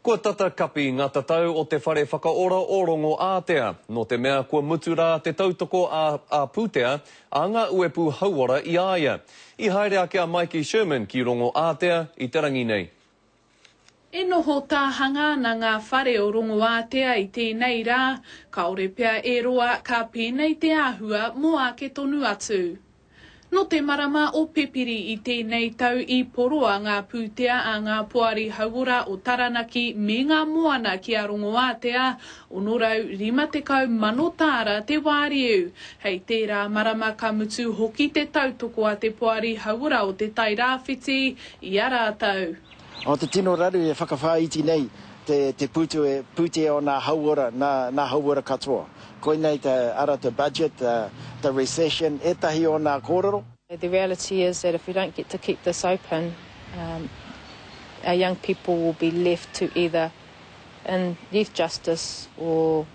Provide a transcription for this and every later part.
Kua tata kapi ngā tatau o te whare whakaora o Rongo Ātea, nō te mea kua mutu rā te tautoko ā-pūtea a ngā uepū hauora i a ia. I haere ake a Maiki Sherman ki Rongo Ātea i te rangi nei. E noho tāhanga ana ngā whare o Rongo Ātea i tēnei rā, kāore pea e roa ka pēnei te āhua mō āke tonu atu. Nō te marama o Peperi i tēnei tau i poroa ngā pūtea a ngā poari hauora o Taranaki me ngā moana ki a Rongoātea, 650 mano tāra te wāriu. Hei tērā marama ka mutu hoki te tautoko a te Poari Hauora o Te Tai Rāwhiti i a rātou. O te tino raru e whakawhāiti nei te te pūtea o nā hauora, nā, nā hauora katoa. Koinei te ara te budget, the recession, ētahi o nā kōrero. The reality is that if we don't get to keep this open, our young people will be left to either in youth justice or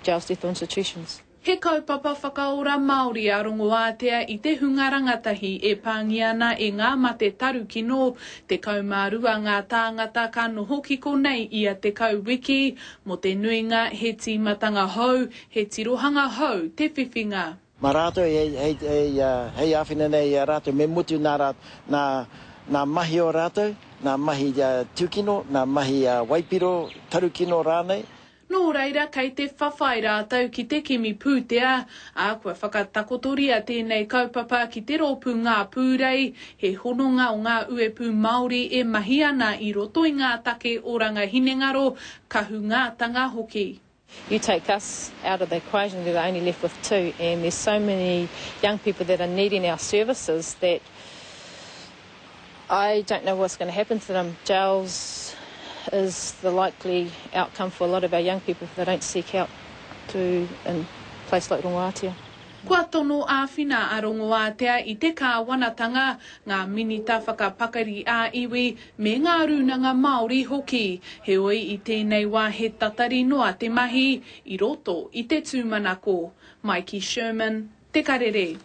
jails, death or institutions. He kaupapa whakaora Māori a Rongoātea i te hunga rangatahi e pāngia ana e ngā mate tarukino, 12 ngā tāngata ka noho ki konei ia 10 wiki, mō te nuinga he tīmatanga hou, he tirohanga hou te whiwhinga. Mā rātou hei āwhina nei i a rātou me mutu nā mahi o rātou, nā mahi tūkino, nā mahi waipiro, tarukino rānei. Nō reira kei te whawhai rātou ki te kimi pūtea, ā, kua whakatakotoria tēnei kaupapa ki te rōpū Ngā Pūrei, he hononga o ngā uepū Māori e mahi ana i roto i ngā take oranga hinengaro, kahungātanga hoki. You take us out of the equation, they're only left with two and there's so many young people that are needing our services that I don't know what's going to happen to them. Jails is the likely outcome for a lot of our young people if they don't seek help to in place like Rongoātea. Kua tono āwhina a Rongoātea i te kāwanatanga, ngā minita whakapakari ā-iwi, me ngā rūnanga Māori hoki. Heoi, i tēnei wā he tatari noa te mahi i roto i te tūmanako. Maiki Sherman, Te Karere.